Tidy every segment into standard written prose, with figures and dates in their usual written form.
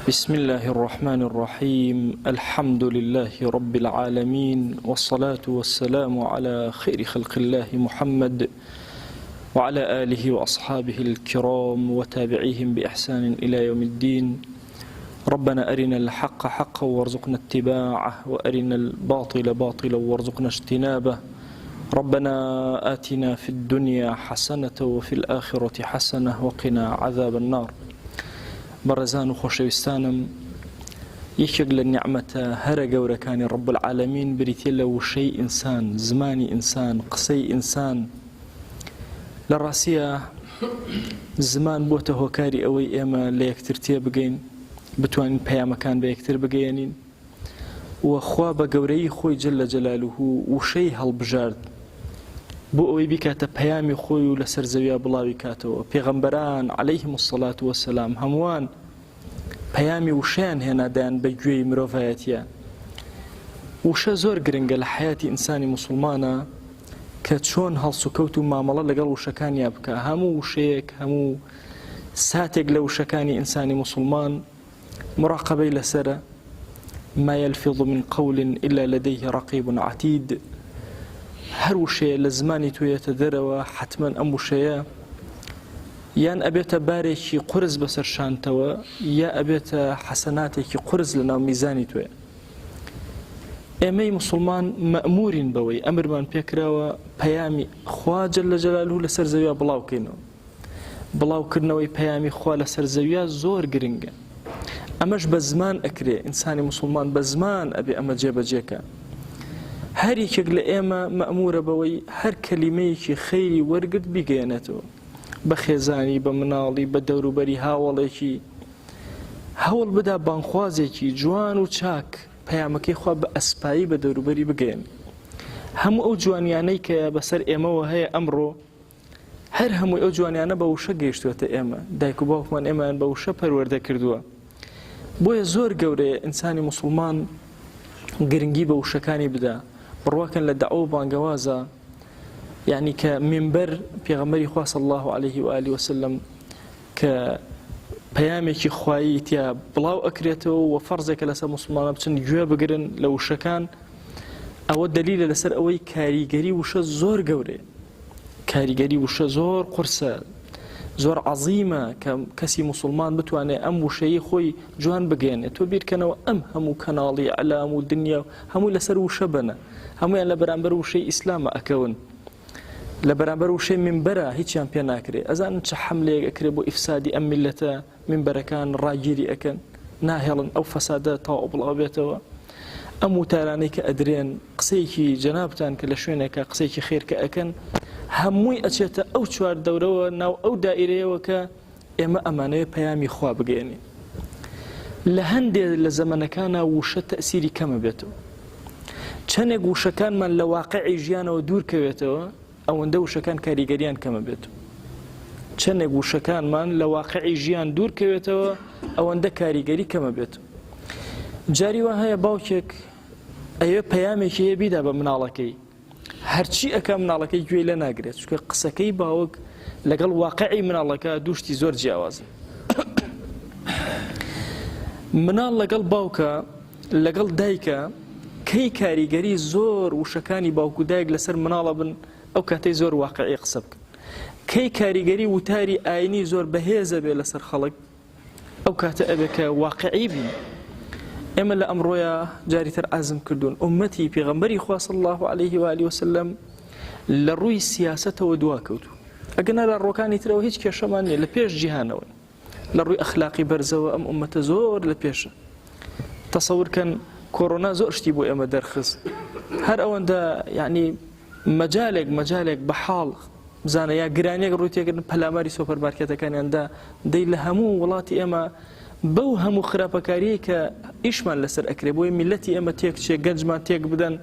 بسم الله الرحمن الرحيم الحمد لله رب العالمين والصلاة والسلام على خير خلق الله محمد وعلى آله وأصحابه الكرام وتابعيهم بإحسان إلى يوم الدين ربنا أرنا الحق حقا وارزقنا اتباعه وأرنا الباطل باطلا وارزقنا اجتنابه ربنا آتنا في الدنيا حسنة وفي الآخرة حسنة وقنا عذاب النار بەڕێزان و خۆشەویستانم یەکێک لە نیعمەتە هەرە گەورەکانی رب العالمین بریتیە لە وشەی ئینسان زمانی ئینسان قسەی ئینسان لە ڕاستیە زمان بۆتە هۆکاری ئەوەی ئێمە لە یەکتر تێبگەین بتوانین پەیامەکان بە یەکتر بگەیەنین و خوا بە گەورەیی خۆی جل جلاله وشەی هەڵبژارد بۆ ئەوەی بیکاتە پەیامی خۆی و لەسەر زەویا بڵاوی کاتەوە پێغەمبەران علیهم الصلاة والسلام هەمووان پەیامی وشەیان هێنا دایان بە گوێی مرۆڤایەتیە وشە زۆر گرنگە لە حیاتی ئینسانی موسڵمانە کە چۆن هەڵسوکەوت و مامەڵە لەگەڵ وشەکانیا بکە هەموو وشەیەک هەموو ساتێک لە وشەکانی ئینسانی موسڵمان مراقەبەی لەسەرە، ما یلفظ من قول الا لدیه رقیب عتید، هەر وشەیە لە زمانی تۆ یەتە دەرەوە حەتمەن ئەم وشەیە یان ئەبێتە بارێکی قورس بەسەر شانتەوە یا ئەبێتە حەسەناتێکی قورس لە ناو میزانی تۆیە. ئێمەی مسلمان مەئمورین بەوەی ئەمرمان پێکراوە پەیامی خوا جل جلاله لەسەر زەویا بڵاوکەینەوە. بڵاوکردنەوەی پەیامی خوا لەسەر زەویا زۆر گرنگە ئەمەش بە زمان ئەکرێ ئینسانی موسڵمان بە زمان ئەبێ ئەمە جێبەجێکە هەر یەکێک لە ئێمە مەئمورە بەوەی هەر کەلیمەیەکی خەیری وەرگرت بیگەیەنێتەوە بە خێزانی بە مناڵی بە دەوروبەری هاوەڵێکی هەوڵ بدا بانخوازێکی جوان و چاک پەیامەکەی خوا بە ئەسپایی بە دەوروبەری بگەیەن هەموو ئەو جوانیانەی کە بەسەر ئێمەوە هەیە ئەمڕۆ هەر هەمووی ئەو جوانیانە بە وشە گەیشتووەتە ئێمە، دایک و باوکمان ئێمەیان بە وشە پەروەردە کردووە. بۆیە زۆر گەورەیە ئینسانی موسڵمان گرنگی بە وشەکانی بدا. بڕواکەن لە دەعوە و بانگەوازە یعنی کە مینبەر پێغەمبەری خوا صلی الله علیه و آله وسلم کە پەیامێکی خوایی تیا بڵاو ئەکرێتەوە و فەرزێکە لەسەر موسڵمانان بچن گوێ بگرن لە وشەکان ئەوە دەلیلە لەسەر ئەوەی کاریگەری وشە زۆر گەورەیە. کاریگەری وشە زۆر قورسە زۆر عەزیمە کە کەسی موسڵمان بتوانێت ئەم وشەی خۆی جوان بگەێنێت تۆ بیرکەنەوە ئەم هەموو کەناڵی ئەلام و دنیا و هەموو لەسەر وشە بنە هەمویان لە بەرامبەر وشەی ئیسلامە ئەکەون لە بەرامبەر وشەی منبەرە هیچیان پێ ناکرێ ئەزانن چ حملەیەک ئەکرێ بۆ ئیفسادی ئەم میلەتە مینبەرەکان ڕاگیری ئەکەن ناهێڵن ئەو فەسادە تەواو بڵاو بێتەوە ئەم وتارانەی کە ئەدرێن قسەیەکی جەنابتان کە لە شوێنێکە قسەیەکی خێر کە ئەکەن هەمووی ئەچێتە ئەو چوار دەورەوە ناو ئەو دائیرەیەوە کە ئێمە ئەمانەوێ پەیامی خوا بگەێنین لە هەندێ لە زەمەنەکانە وشە تەسیری کەمە بێتەوە چەندێک وشەکانمان لە واقعی ژیانەوە دوور کەوێتەوە ئەوەندە وشەکان کاریگەریان کەمە بێت. چەندێک وشەکانمان لە واقعی ژیان دوور کەوێتەوە ئەوەندە کاریگەری کەمە بێت. جاری وا هەیە باوکێک ئەوێ پەیامێکی هەیە بیدا بە مناڵەکەی هەرچی ئەکا مناڵەکەی گوێی لە ناگرێت چونکە قسەکەی باوک لەگەڵ واقعی مناڵەکە دووشتی زۆر جیاوازن. مناڵ لەگەڵ باوکە لەگەڵ دایکە کەی کاریگەری زۆر وشەکانی باوک و دایک لەسەر مناڵە بن ئەو کاتەی زۆر واقعی قسە بکەن کەی کاریگەری وتاری ئاینی زۆر بەهێزە بێ لەسەر خەڵک ئەو کاتە ئەبێ کە واقعی بین ئێمە لە ئەمڕۆیا جاری تر عەزم کردوون ئومەتی پێغەمبەری خوا صلی الله علیه و آله وسلم لە ڕووی سیاسەتەوە دوا کەوتوو ئەگەنا لە ڕۆکانی ترەوە هیچ کێشەمان نییە لە پێش جیهانەوە لە ڕووی ئەخلاقی بەرزەوە ئەم ئومەتە زۆر لە پێشە تەسەور کەن کۆرۆنا زۆر شتی بۆ ئێمە دەرخست هەر ئەوەندە یعنی مەجالێک مەجالێک بە حاڵ بزانە یا گرانیەک ڕووی تێکردن پەلاماری سۆپەر مارکێتەکانیاندا دەی لە هەموو وڵاتی ئێمە بەو هەموو خراپەکاریە کە ئیشمان لەسەر ئەکرێ بۆی میلەتی ئێمە تێک چێ گەنجمان تێک بدەن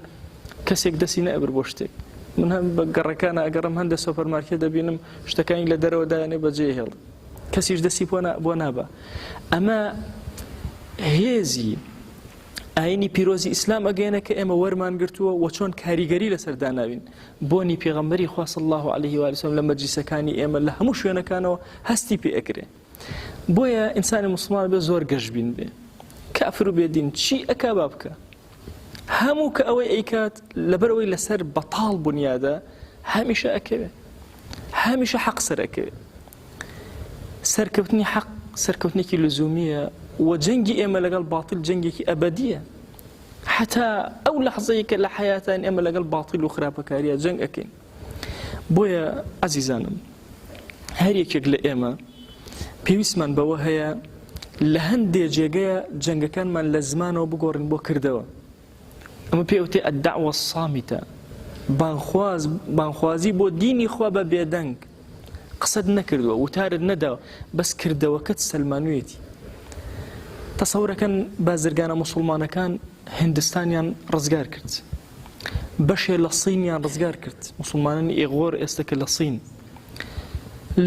کەسێک دەستی نەئەبرد بۆ شتێک من هەم بە گەڕەکانە ئەگەڕم هەندە سۆپەر مارکێت دەبینم شتەکانی لە دەرەوە دایانێ بەجێ هێڵ کەسیش دەستی بۆ نابا ئەمە هێزی ئاینی پیرۆزی ئیسلام ئەگەیەنە کە ئێمە وەرمان گرتووە و چۆن کاریگەری لەسەر داناوین بۆنی پێغەمبەری خوا صلی الله علیه و سلم لە مەجلیسەکانی ئێمە لە هەموو شوێنەکانەوە هەستی پێ ئەکرێ. بۆیە ئینسانی موسڵمان بێ زۆر گەشبین بێ کافر و بێدین چی ئەکا با بکە هەموو کە ئەوەی ئەیکات لەبەرەوەی لەسەر بەتاڵ بنیادە هەمیشە ئەکەوێ هەمیشە حەق سەرەکەوێ سەرکەوتنی حەق سەرکەوتنێکی لزومیە و جەنگی ئێمە لەگەڵ باتل جەنگێکی ئەبەدیە حتا ئەو لەحزەیە کە لە حیاتان ئێمە لەگەڵ باتیل و خراپەکاریە جەنگ ئەکەین بۆیە ئەزیزانم هەر یەکێک لە ئێمە پێویستمان بەوە هەیە لە هەندێ جێگەیە جەنگەکانمان لە زمانەوە بگۆڕین بۆ کردەوە ئەمە پێوتێ الدعوە الصامتە بانخواز بانخوازی بۆ دینی خوا بە بێدەنگ قسەت نەکردووە وتارت نەداوە بەس کردەوەکەت سەلمانویەتی تەسەورەکەن بازرگانە موسڵمانەکان هندستانیان ڕزگار کرد بەشێ لە سینیان ڕزگار کرد موسڵمانانی ئێغۆر ئێستا کە لە سین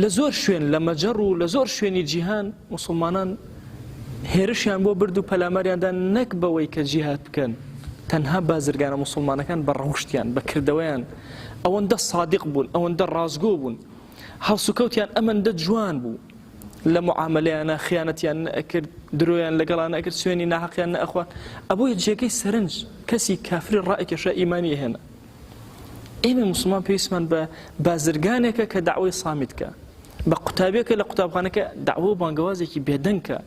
لە زۆر شوێن لە مەجەڕ و لە زۆر شوێنی جیهان موسڵمانان هێرشیان بۆ برد و پەلاماریاندا نەک بەوەی کە جیهاد بکەن تەنها بازرگانە موسڵمانەکان بە ڕەوشتیان بە کردەوەیان ئەوەندە سادق بوون ئەوەندە ڕاستگۆ بوون هەڵسوکەوتیان ئەمەندە جوان بوو لە معاملەیانە خیانەتیان نەئەکرد درۆیان لەگەڵان نەئەکرد سوێنی ناحەقیان نەئەخوارد ئەبووە جێگەی سەرنج کەسی کافری ڕائەکێشا ئیمانی ئەهێنا ئێمەی موسڵمان پێویستمان بە بازرگانێکە کە دەعوەی سامیت کە بە قوتابیەکە لە قوتابخانەکە دەعوە و بانگەوازێکی بێدەنگ کە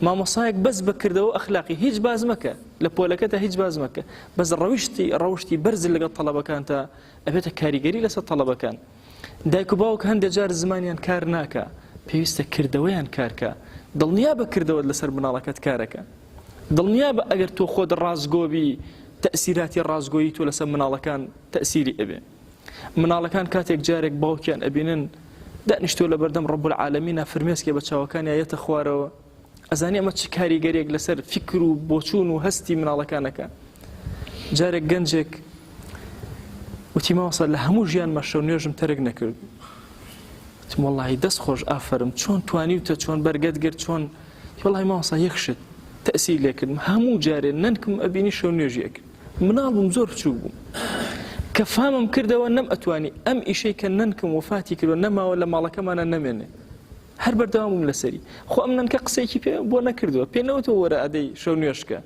مامۆسایەک بەس بە کردەوە ئەخلاقی هیچ باز مەکە لە پۆلەکەتە هیچ باز مەکە بەس ڕەوشتی ڕەوشتی بەرز لەگەڵ تەڵەبەکانتا ئەبێتە کاریگەری لەسەر تەڵەبەکان دایک و باوک هەندێک جار زمانیان کار ناکە پێویستە کردەوەیان کارکە دڵنیا بە کردەوەت لەسەر مناڵەکەت کارەکە دڵنیابە ئەگەر تۆ خۆت ڕاستگۆبی تەئسیراتی ڕاستگۆیی تۆ لەسەر مناڵەکان تەئسیری ئەبێ مناڵەکان کاتێک جارێک باوکیان ئەبینن دانیشتووە لە بەردەم ڕب العالمینە فرمێسکێ بە چاوەکانیا یەتە خوارەوە ئەزانی ئەمە چ کاریگەریەک لەسەر فیکر و بۆچوون و هەستی مناڵەکانەکە جارێک گەنجێک وتی مامۆستا لە هەموو ژیانمە شەو نوێژم تەرک نەکرد وتم وەڵاهی دەست خۆش ئافەرم چۆن توانیوتە چۆن بەرگەت گرت چۆن وەڵاهی مامۆستا یەک شت تەئسیر لێکردم هەموو جارێ نەنکم ئەبینی شەو نوێژی ئەکرد مناڵ بووم زۆر بچووک بووم کە فامم کردەوە نەم ئەتوانی ئەم ئیشەی کە نەنکم وەفاتی کردوە نەماوە لە ماڵەکەمانە نەمێنێ هەر بەردەوام بووم لەسەری خۆ ئەم نەنکە قسەیەکی پێ بۆ نەکردووە پێ نەوتوە وەرە ئەدەی شەو نوێژکە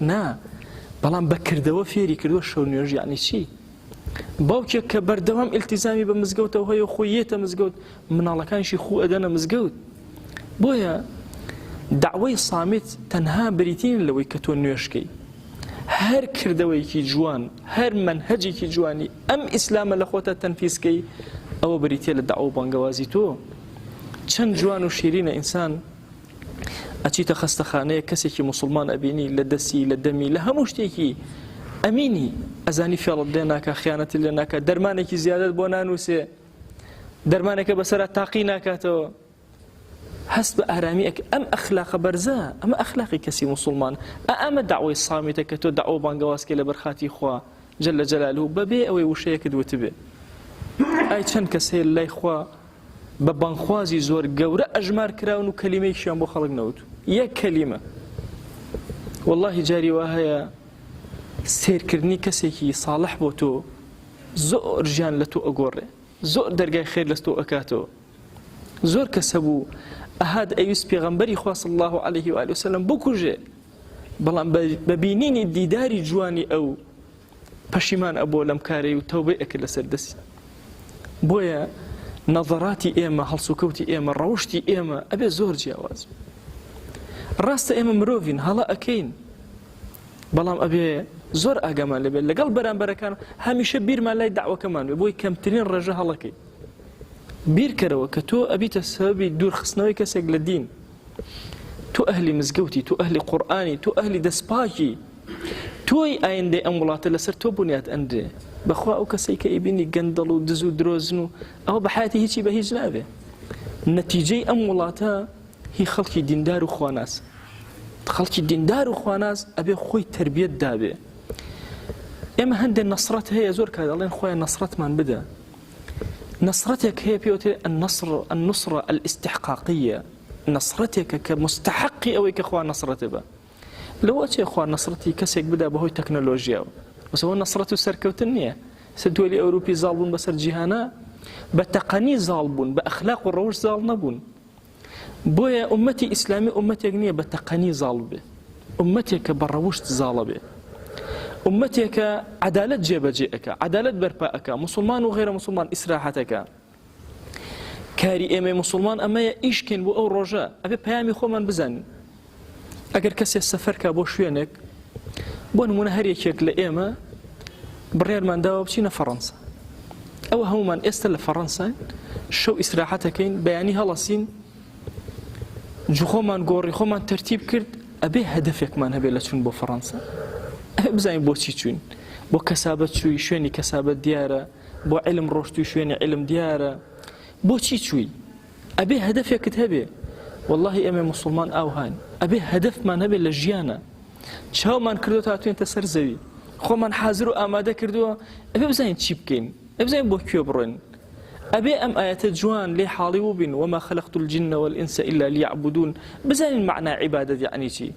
نا بەڵام بە کردەوە فێری کردووە شەو نوێژ یعنی چی باوکێک کە بەردەوام ئیلتیزامی بە مزگەوتەوە هەیە و خۆی یەتە مزگەوت مناڵەکانیشی خوو ئەدەنە مزگەوت بۆیە دەعوەی سامیت تەنها بریتی نیە لەوەی کە تۆ نوێژکەی هەر کردەوەیەکی جوان هەر مەنهەجێکی جوانی ئەم ئیسلامە لە خۆتە تەنفیزکەی ئەوە بریتە لە دەعوە و بانگەوازی تۆ چەند جوان و شیرینە ئینسان ئەچیتە خەستەخانەیەک کەسێکی موسڵمان ئەبینی لە دەستی لە دەمی لە هەموو شتێکی ئەمینی ئەزانی فێڵت لێ ناکە خیانەتت لێ ناکە دەرمانێکی زیادت بۆ نانووسێ دەرمانێکە بەسەرا تاقی ناکاتەوە هەست بە ئارامی ئەک ئەم ئەخلاقە بەرزە ئەمە ئەخلاقی کەسی موسڵمان ئەمە داوای سامیتە کە تۆ داوە بانگەوازکە لە بەرخاتی خوا جل جلاله بەبێ ئەوەی وشەیەکت وتبێ ئای چەند کەس هەیە لای خوا بە بانگخوازی زۆر گەورە ئەژمار کراون و کەلیمەیەکیشیان بۆ خەڵک نەوت یەک کەلیمە واللهی جاری وا هەیە سێرکردنی کەسێکی ساڵح بۆ تۆ زۆر ژیان لە تۆ ئەگۆڕێ زۆر دەرگای خێر لە تۆ ئەکاتەوە زۆر کەس هەبوو ئەهات ئەویست پێغەمبەری خوا صلی الله علیه و آله وسلم بکوژێ بەڵام بە بینینی دیداری جوانی ئەو پەشیمان ئەبۆ لەم کارەی و تەوبەی ئەکرد لەسەر دەستی بۆیە نەظەراتی ئێمە هەڵسوکەوتی ئێمە ڕەوشتی ئێمە ئەبێ زۆر جیاواز ڕاستە ئێمە مرۆڤین هەڵە ئەکەین بەڵام ئەبێ زۆر ئاگامان لەبێت لەگەڵ بەرامبەرەکان هەمیشە بیرمان لای داوەکەمان بێ بۆی کەمترین ڕێژە هەڵەکەی بیرکەرەوە کە تۆ ئەبیتە سەبەبی دوورخستنەوەی کەسێک لە دین تۆ ئەهلی مزگەوتی تۆ ئەهلی قورئانی تۆ ئەهلی دەستپاکی تۆی ئایندەی ئەم وڵاتە لەسەر تۆ بنیات ئەنرێ بەخوا ئەو کەسەی کە ئیبینی گەندەڵ و دز و درۆزن و ئەوە بە حیاتی هیچی بە هیچ نابێ نەتیجەی ئەم وڵاتە هی خەڵکی دیندار و خواناس خەڵکی دیندار و خواناس ئەبێ خۆی تربیەت دابێ ئێمە هەندێک نەسرەت هەیە زۆر کات ئەڵێن خۆیان نەسرەتمان بدە نەسرەتێک هەیە پێوتێ النصر النصرە الاستحقاقیە نەسرەتێکە کە مستحقی ئەوەی کە خوا نەسرەتێ بە لەوە ئەچێ خوا نەسرەتی کەسێک بدا بەهۆی تەکنەلۆژیاوە بەس ئەوە نەسرەت و سەرکەوتن نییە سە دوێلی ئەوروپی زاڵ بوون بەسەر جیهانە بە تەقەنی زاڵ بوون بە ئەخلاق و ڕەوش زاڵ نەبوون. بۆیە ئومەتی ئیسلامی ئومەتێک نییە بە تەقەنی زاڵ بێ، ئومەتێکە بە ڕەوشت زاڵە بێ، ئومەتێکە عەدالەت جێبەجێ ئەکا، عەدالەت بەرپا ئەکا، موسڵمان و غەیرە موسڵمان ئیسراحەت ئەکا. کاری ئێمەی موسڵمان ئەمەیە ئیش کەین بۆ ئەو ڕۆژە، ئەبێ پەیامی خۆمان بزانین. ئەگەر کەسێ سەفەر کا بۆ شوێنێک، بۆ نمونە هەر یەکێک لە ئێمە بڕیارمان داوە بچینە فەڕەنسا، ئەوە هەمومان ئێستا لە فەڕەنساین، شەو ئیسراحەتەکەین، بەیانی هەڵەسین، جوخۆمان گۆڕی، خۆمان تەرتیب کرد، ئەبێ هەدەفێکمان هەبێ لە چوون بۆ فەڕەنسا، ئەبێ بزانین بۆچی چوین، بۆ کەسابەت چووی، شوێنی کەسابەت دیارە، بۆ عیلم ڕۆشتووی، شوێنی عیلم دیارە، بۆچی چووی؟ ئەبێ هەدەفێکت هەبێ. وەڵاهی ئێمەی موسڵمان ئاوهاین، ئەبێ هەدەفمان هەبێ لە ژیانا. چاومان کردووە هاتوینەتە سەر زەوی، خۆمان حازر و ئامادە کردووە، ئەبێ بزانین چی بکەین، ئەبێ بزانین بۆ کوێ بڕۆین. ئەبێ ئەم ئایەتە جوان لێ حاڵی بووبین، وما خلقت الجن والانس الا لیعبدون، بزانین مەعنای عیبادەت یەعنی چی،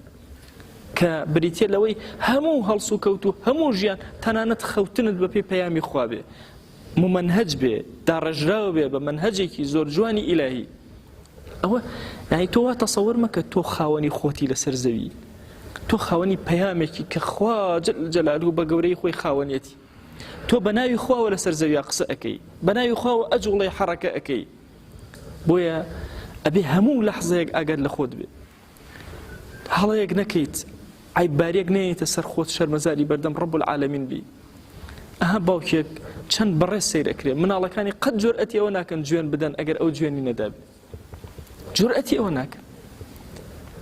کە بریتیە لەوەی هەموو هەڵسوکەوت و هەموو ژیان تەنانەت خەوتنت بەپێی پەیامی خوا بێ، مومەنهەج بێ، داڕێژراو بێ بە مەنهەجێکی زۆر جوانی ئیلاهی. ئەوە یعنی تۆ وا تەسەوەر مەکە تۆ خاوەنی خۆتی لەسەر زەوی، تۆ خاوەنی پەیامێکی کە خوا جل جلاله بە گەورەی خۆی خاوەنیەتی. تۆ بە ناوی خواوە لەسەر زەویا قسە ئەکەی، بە ناوی خواوە ئەجوڵێ حەڕەکە ئەکەی. بۆیە ئەبێ هەموو لەحزەیەک ئاگات لە خۆت بێ، هەڵەیەک نەکەیت، عەیبباریەک نەیەیتە سەر خۆت، شەرمەزاری بەردەم ڕەب العالمین بی. ئەها باوکێک چەند بەڕێز سەیر ئەکرێ، مناڵەکانی قەت جۆرئەتی ئەوە ناکەن جوێن بدەن ئەگەر ئەو جوێنی نەدابێ، جورئەتی ئەوە ناکەن،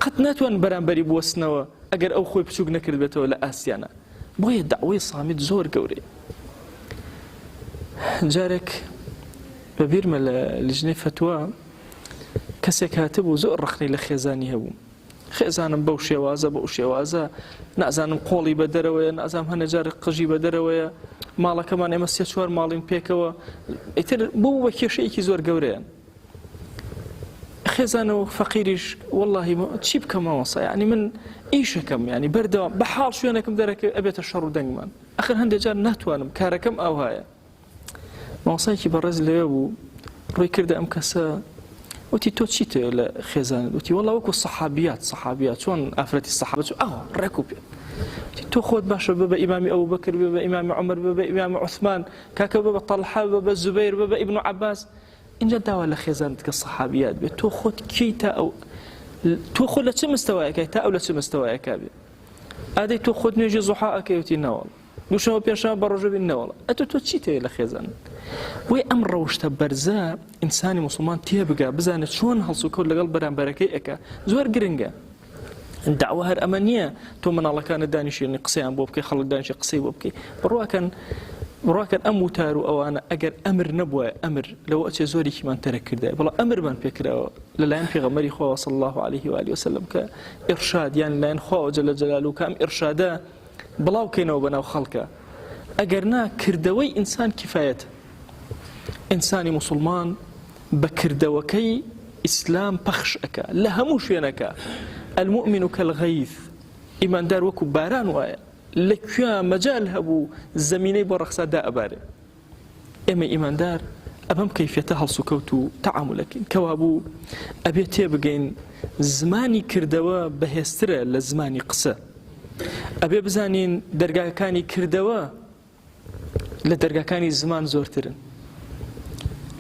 قەت ناتوان بەرامبەری بوەستنەوە ئەگەر ئەو خۆی بچوک نەکردبێتەوە لە ئاستیانە. بۆیە دەعوەی سامیت زۆر گەورەیە. جارێک بە بیرمە لە لیژنەی فەتوا کەسێک هاتبوو زۆر ڕەخنەی لە خێزانی هەبوو، خێزانم بەو شێوازە بەو شێوازە، نازانم قۆڵی بە دەرەوەیە، نازانم هەنە جار قژی بە دەرەوەیە، ماڵەکەمان ئێمە سێ چوار ماڵین پێکەوە، ئیتر بوو بە کێشەیەکی زۆر گەورەیان. خێزانە و فەقیریش وەڵاهی چی بکەم مامۆستا، یعنی من ئیشەکەم، یعنی بەردەوام بە حاڵ شوێنێکم دەرەکەوێ ئەبێتە شەڕ و دەنگمان، ئەخر هەندێک جار ناتوانم، کارەکەم ئاوهایە. مامۆستایەکی بەڕێز لەوێ بوو، ڕووی کردە ئەم کەسە وتی تۆ چیت هەیە لە خێزانت؟ وتی وەڵا وەکو سەحابیات، سەحابیات چۆن ئافرەتی سەحابە چۆن ئاوا ڕێک و پێک. وتی تۆ خۆت باشە بە بە ئیمامی ئەبوبەکر، بە بە ئیمامی عومەر، بە بە ئیمامی عوسمان، کاکە بە بە تەڵحە، بە بە زوبەیر، بە بە ئیبن عەباس، ئینجا داوا لە خێزانت کە سەحابیات بێت، تۆ خۆت کێی تا ئەو، تۆ خۆت لە چ مستەوایەکای تا ئەو لە چ مستەوایەکا بێ؟ ئادەی تۆ خۆت نوێژی زوحا ئەکەی؟ وتی نەوەڵا. دووشەممە پێنجشەممە بە ڕۆژە بین؟ نەوەڵا. ئەتۆ تۆ چیت هەیە لە خێزان؟ بۆیە ئەم ڕەوشتە بەرزە ئینسانی موسڵمان تێبگا، بزانێت چۆن هەڵسوکەوت لەگەڵ بەرامبەرەکەی ئەکا، زۆر گرنگە. دەعوە هەر ئەمە نییە تۆ مناڵەکانت دانیشێنی قسەیان بۆ بکەی، خەڵک دانیشێ قسەی بۆ بکەی. بڕواکەن بڕواکەن ئەم وتار و ئەوانە ئەگەر ئەمر نەبوایە، ئەمر لەوە ئەچێ زۆرێکیمان تەرک کردایە، بەڵام ئەمرمان پێکراوە لەلایەن پێغەمبەری خواوە صلی الله علیه و آله وسلم کە ئیرشاد، یان لەلایەن خواوە جل جلاله کە ئەم ئیرشادە بڵاو کەینەوە بەناو خەڵکە، ئەگەر نا کردەوەی ئینسان کفایەتە. ئینسانی موسڵمان بە کردەوەکەی ئیسلام پەخش ئەکا لە هەموو شوێنەکە. المؤمن کالغیث، ئیماندار وەکو باران وایە، لە کوێ مەجال هەبوو زەمینەی بۆ ڕەخسا دائەبارێ. ئێمەی ئیماندار ئەبەم کەیفیەتە هەڵسوکەوت و تەعامول ئەکەین. کەوابوو ئەبێ تێبگەین زمانی کردەوە بەهێزترە لە زمانی قسە. ئەبێ بزانین دەرگاکانی کردەوە لە دەرگاکانی زمان زۆرترن.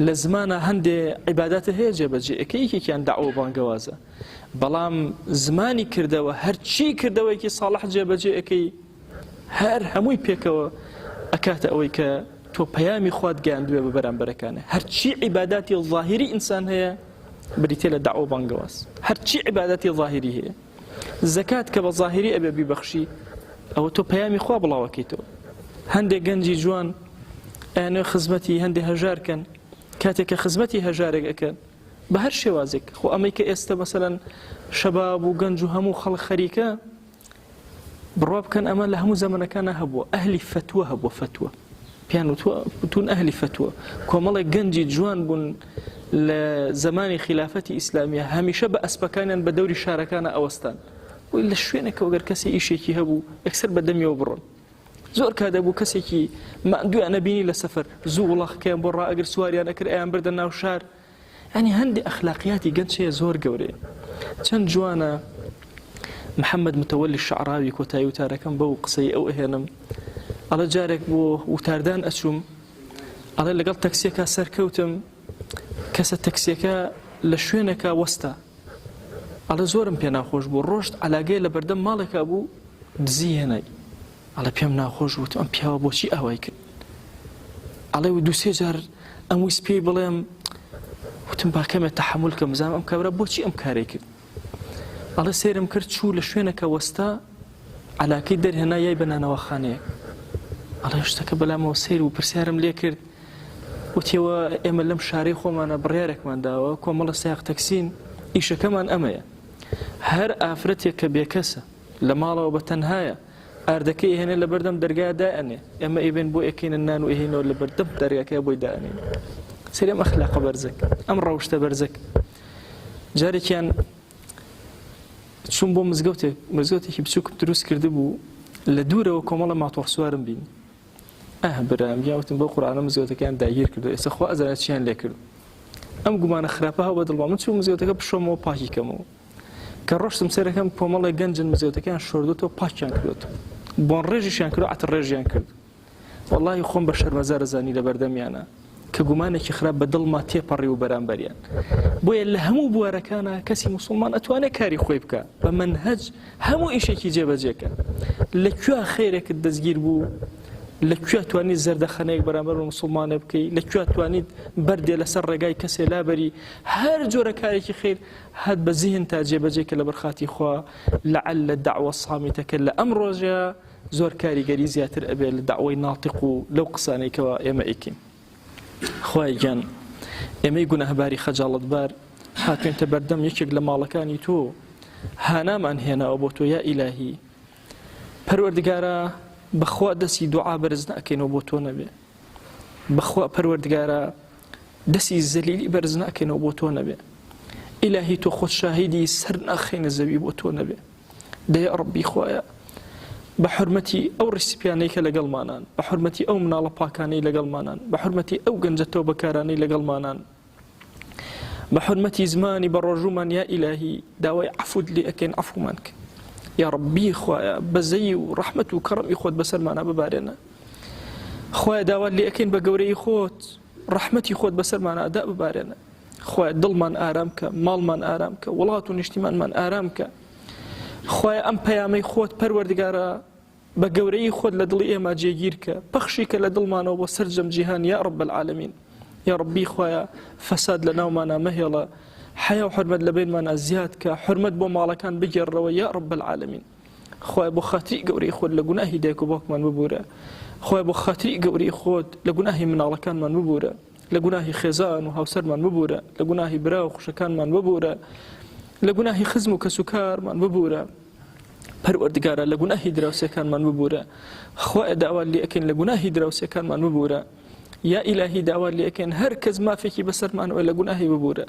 لە زمانە هەندێ عیبادات هەیە جێبەجێ ئەکەی، یەکێکیان دەعوە و بانگەوازە، بەڵام زمانی کردەوە هەرچی کردەوەیەکی ساڵح جێبەجێ ئەکەی هەر هەمووی پێکەوە ئەکاتە ئەوەی کە تۆ پەیامی خوات گەیاندوێ بە بەرامبەرەکانە. هەرچی عیباداتی ظاهری ئینسان هەیە بریتە لە دەعوە و بانگەواز، هەرچی عیباداتی ظاهری هەیە، زەکات کە بە ظاهری ئەبێ بیبەخشی، ئەوە تۆ پەیامی خوا بڵاوەکەیتەوە. هەندێک گەنجی جوان ئەیانەوێ خزمەتی هەندێک هەژار کەن، کاتێک کە خزمەتی هەژارێک ئەکەن بە هەر شێوازێک، خۆ ئەمەی کە ئێستا مەسەلەن شەباب و گەنج و هەموو خەڵک خەریکە، بڕوا بکەن ئەمە لە هەموو زەمەنەکانە هەبووە، ئەهلی فەتوە هەبووە، فەتوە پێیان وتووە، وتون ئەهلی فەتوە، کۆمەڵێک گەنجی جوان بوون لە زەمانی خیلافەتی ئیسلامیە، هەمیشە بە ئەسپەکانیان بە دەوری شارەکانە ئەوەستان، بۆی لە شوێنێکەوە گەر کەسێ ئیشێکی هەبوو یەکسەر بە دەمیەوە بڕۆن. زۆر کات دەبوو کەسێکی ماندوویان نەبینی لە سەفەر، زوو وڵاخەکەیان بۆ ڕائەگر، سواریان ئەکرد ئەیان بردە ناو شار. یانی هەندێ ئەخلاقیاتی گەنج هەیە زۆر گەورەیە. چەند جوانە محەممەد متەوەلی شەعراوی کۆتایی وتارەکەم بەو قسەی ئەو ئەهێنم ئەڵێ جارێک بۆ وتاردان ئەچووم ئەڵێ لەگەڵ تەکسیەکە سەرکەوتم کەسە تەکسیەکە لە شوێنێکا وەستا ئەڵێ زۆرم پێ ناخۆش بوو ڕۆشت عەلاگەی لە بەردەم ماڵێکا بوو دزی هێنای ئەڵێ پێم ناخۆش بوو ئەم پیاوە بۆچی ئاوای کرد ئەڵێ و دووسێ جار ئەم ویست پێی بڵێم وتم با کەمێ تەحەمول کەم بزانم ئەم کابرا بۆچی ئەم کارەی کرد ئەڵێ سەیرم کرد چوو لە شوێنەکە وەستا عەلاکەی دەرهێنا یای بە نانەواخانەیەک ئەڵێ شتەکە بەلامەوە سەیر و پرسیارم لێ کرد وتیەوە ئێمە لەم شارەی خۆمانە بڕیارێکمان داوە کۆمەڵە سیاق تەکسین ئیشەکەمان ئەمەیە هەر ئافرەتێک کە بێکەسە لە ماڵەوە بە تەنهایە ئاردەکەی ئەهێنێ لە بەردەم دەرگا دائەنێ ئێمە ئەیبەین بۆ ئەکەینە نان و ئەهێنەوە لە بەردەم دەرگاکەی بۆی دائەنێین سەیری ئەم ئەخلاقە بەرزەک ئەم ڕەوشتە بەرزەک جارێکیان چوم بۆ مزگەوتێک مزگەوتێکی بچووکم دروست کردبوو لە دوورەوە کۆمەڵە ماتۆڕ سوارم بینی ئەه برام گیان وتم بەو قورئانە مزگەوتەکەیان داگیر کردو ئێستا خوا ئەزانێت چیان لێ کرد ئەم گومانە خراپە هەو بە دڵما من چوو مزگەوتەکە بشۆمەوە پاکی کەمەوە کە ڕۆشتم سەرەکەم کۆمەڵێک گەنجن مزگەوتەکەیان شۆردۆتەوە پاکیان کردۆتەوە بۆن ڕێژیشیان کرد عەتر ڕێژیان کرد وەڵاهی خۆم بە شەرمەزار ئەزانی لەبەردەمیانا کە گومانێکی خراپ بە دڵما تێپەڕی و بەرامبەریان بۆیە لە هەموو بوارەکانە کەسی موسڵمان ئەتوانێت کاری خۆی بکە بە مەنهەج هەموو ئیشێکی جێبەجێکە لە کوێ خێرێکت دەستگیر بوو لە کوێ توانیت زەردەخەنەیەک بەرامبەر بە موسڵمانێ بکەی لە کوێ توانیت بەردێ لەسەر ڕێگای کەسێ لابەری هەر جۆرە کارێکی خێر هەت بە زیهن تا جێبەجێ کە لەبەر خاتی خوا لەعل دەعوە سامیتەکە لە ئەم ڕۆژە زۆر کاریگەری زیاتر ئەبێ لە دەعوەی ناتق و لەو قسانەی کەوا ئێمە ئەیکەین. خوایە گیان ئێمەی گوناهباری خەجاڵەتبار هاتوینتە بەردەم یەکێک لە ماڵەکانی تۆ هانامان هێناوە بۆ تۆ یا ئیلاهی پەروەردگارا بەخوا دەستی دوعا بەرز ناکەینەوە بۆ تۆ نەبێ بەخوا پەروەردگارا دەستی زەلیلی بەرز ناکەینەوە بۆ تۆ نەبێ ئیلاهی تۆ خۆت شاهیدی سەر ناخەینە زەوی بۆ تۆ نەبێ دەی ڕەبی خوایە بە حورمەتی ئەو ڕیسپیانەی کە لەگەڵمانان بە حورمەتی ئەو مناڵە پاکانەی لەگەڵمانان بە حورمەتی ئەو گەنجە تەوبەکارانەی لەگەڵمانان بە حورمەتی زمانی بە ڕۆژوومان یا ئیلاهی داوای عەفوت لێ ئەکەین عەفومان کە یا ڕەبی خوایە بەزەیی و ڕەحمەت و کەڕەمی خۆت بەسەرمانا ببارێنە خوایە داوات لێ ئەکەین بە گەورەی خۆت ڕەحمەتی خۆت بەسەرمانا ئەدا ببارێنە خوایە دڵمان ئارام کە ماڵمان ئارام کە وڵات و نیشتیمانمان ئارام کە خوایە ئەم پەیامەی خۆت پەروەردگارە بە گەورەی خۆت لە دڵی ئێمە جێگیر کە پەخشی کە لە دڵمانەوە بۆ سەرجەم جیهان یا رب العالمین یا ربی خوایە فەساد لە ناومانە مەهێڵە حەیا و حرمەت لە بینمانە زیاد کە حرمەت بۆ ماڵەکان بگێڕەوە یا رب العالمین خوایە بۆ خاتری گەورەی خۆت لە گوناهی دایک و باوکمان ببورە خوایە بۆ خاتری گەورەی خۆت لە گوناهی مناڵەکانمان ببورە لە گوناهی خێزان و هاوسەرمان ببورە لە گوناهی برا و خوشەکانمان ببورە لە گوناهی خزم و کەسوکارمان ببورە پەروەردگارە لە گوناهی دراوسێکانمان ببورە خوایە داوات لێ ئەکەین لە گوناهی دراوسێکانمان ببورە یا ئیلاهی داوات لێ ئەکەین هەر کەس مافێکی بەسەرمانەوە لە گوناهی ببورە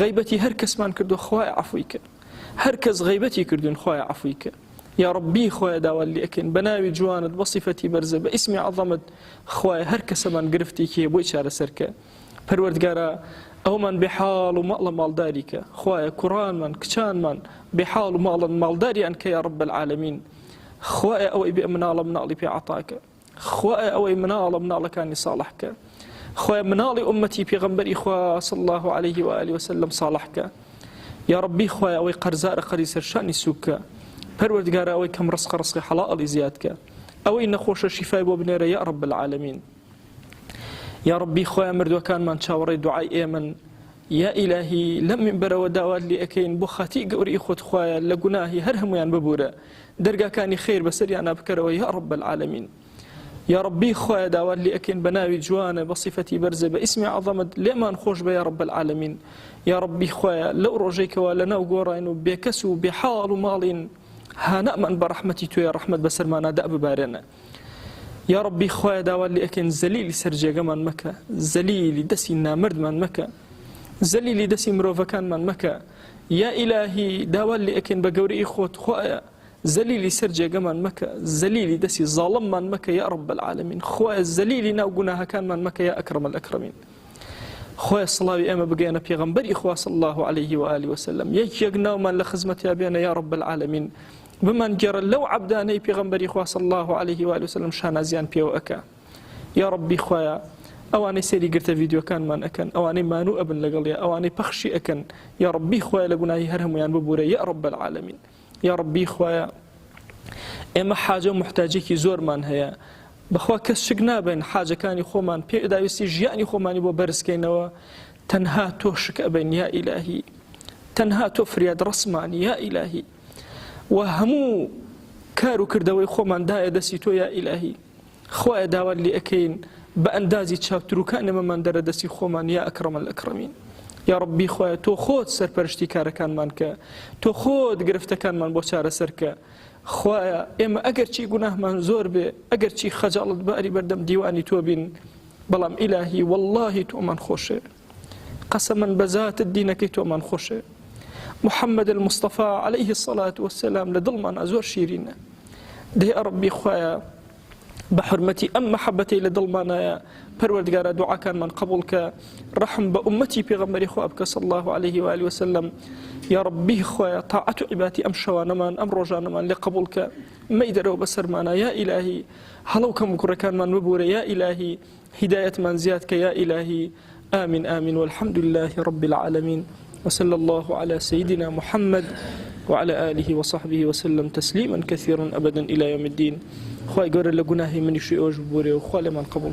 غیبەتی هەر کەسمان کردو خوایە عەفوی کە هەر کەس غیبەتی کردوین خوایە عەفوی کە یا ڕەبی خوایە داوات لێ ئەکەین بە ناوی جوانت بە سیفەتی بەرزە بە ئیسمی عەظەمت خوایە هەر کەسەمان گرفتێکی هەیە بۆی چارەسەر کە پەروەردگارا ئەومان بێ حاڵ و ماڵە ماڵداری کە خوایە کوڕانمان کچانمان بێ حاڵ و ماڵن ماڵداریان کە یا رب العالمین خوایە ئەوەی بێ مناڵە مناڵی پێ عەتاکە خوایە ئەوەی مناڵە مناڵەکانی ساڵح کە خوایە مناڵی ئومەتی پێغەمبەری خوا صلی الله علیه و آله وسلم ساڵح کە یا ربی خوایە ئەوەی قەرزارە قەرزی سەرشانی سوک کە پەروەردگارە ئەوەی کەم ڕزقە ڕزقی حەڵاڵی زیاد کە ئەوەی نەخۆشە شیفای بۆ بنێرە یا رب العالمین یا ربی خوایە مردووەکانمان چاوەڕێی دوعای ئێمەن یا ئیلاهی لەم مینبەرەوە داوات لێ ئەکەین بۆ خاتری گەورەی خۆت خوایە لە گوناهی هەر هەموویان ببورە دەرگاکانی خێر بەسەریانا بکەرەوە یا رب العالمین یا ربی خوایە داوات لێ ئەکەین بە ناوی جوانە بە سیفەتی بەرزە بە ئیسمی عەظەمت لێمان خۆش بە یا رب العالمین یا ربی خوایە لەو ڕۆژەی کەوا لەناو گۆڕاین و بێکەس و بێحاڵ و ماڵین هانامان بە ڕەحمەتی تۆیە ڕەحمەت بەسەرمانا داببارێنە یاڕەبی خوایە داوات لێ ئەکەین زەلیلی سەر جێگەمان مەکە زەلیلی دەسی نامەردمان مەکە زەلیلی دەسی مرۆڤەکانمان مەکە یا ئیلاهی داوات لێ ئەکەین بە گەورەی خۆت خوایە زەلیلی سەر جێگەمان مەکە زەلیلی دەسی زاڵممان مەکە یا رب العالمین خوایە زەلیلی ناو گوناهەکانمان مەکە یا ئەکرم الئەکرەمین. خوایە سڵاوی ئێمە بگەیەنە پێغەمبەری خوا صلی الله علیه و آله وسلم یەک یەک ناومان لە خزمەتیا بێنە یا رب العالمین بمانگێڕە لەو عەبدانەی پێغەمبەری خوا صلی الله علیه و آله وسلم شانازیان پێوە ئەکا یا ربی خوایە ئەوانەی سەیری گرتە ڤیدیۆکانمان ئەکەن ئەوانەی مانوو ئەبن لەگەڵیا ئەوانەی پەخشی ئەکەن یا ربی خوایە لە گوناهی هەر هەموویان ببورە یا رب العالمین یا ربی خوایە ئێمە حاجە و محتاجێکی زۆرمان هەیە بەخوا کەس شک نابین حاجەکانی خۆمان پێداویستی ژیانی خۆمانی بۆ بەرزکەینەوە تەنها تۆ شک ئەبین یا ئیلاهی تەنها تۆ فریاد ڕسمانی یا ئیلاهی و هەموو کار و کردەوەی خۆمان دایە دەستی تۆ یا ئیلاهی خوایە داوات لێ ئەکەین بە ئەندازی چاوتروکان ئێمەمان دەرە دەستی خۆمان یا ئەکرەم الئەکرەمین یا ڕەبی خوایە تۆ خۆت سەرپەرشتی کارەکانمان کە تۆ خۆت گرفتەکانمان بۆ چارەسەر کە خوایە ئێمە ئەگەر چی گوناهمان زۆر بێ ئەگەر چی خەجاڵت باری بەردەم دیوانی تۆ بین بەڵام ئیلاهی واللهی تۆمان خۆشێ قەسەمەن بە زاتت دینەکەی تۆمان خۆشێ محمد المصطفى عليه الصلاة والسلام لە دڵمانا زۆر شیرینە دەی ئەڕەبی خوایە بە حرمەتی ئەم مەحەبەتەی لە دڵمانایە پەروەردگارا دوعاکانمان قبول کە ڕەحم بە ئومەتی پێغەمبەری خوا بکە صلی الله عليه و آله وسلم یا ربی خوایە طاعەت و عیباتی ئەم شەوانەمان ئەم ڕۆژانەمان لێ قبول کە مەیدەرەوە بەسەرمانە یا ئیلاهی هەڵە و کەموکوڕەکانمان ببورە یا ئیلاهی هیدایەتمان زیاد کە یا ئیلاهی آمین آمین والحمد لله رب العالمین وصلى الله على سيدنا محمد وعلى آله وصحبه وسلم تسليما كثيرا أبدا إلى يوم الدين خوای گەورە لە گوناهی منیش و ئێوەش ببورێ و خوا لێمان قبوڵ.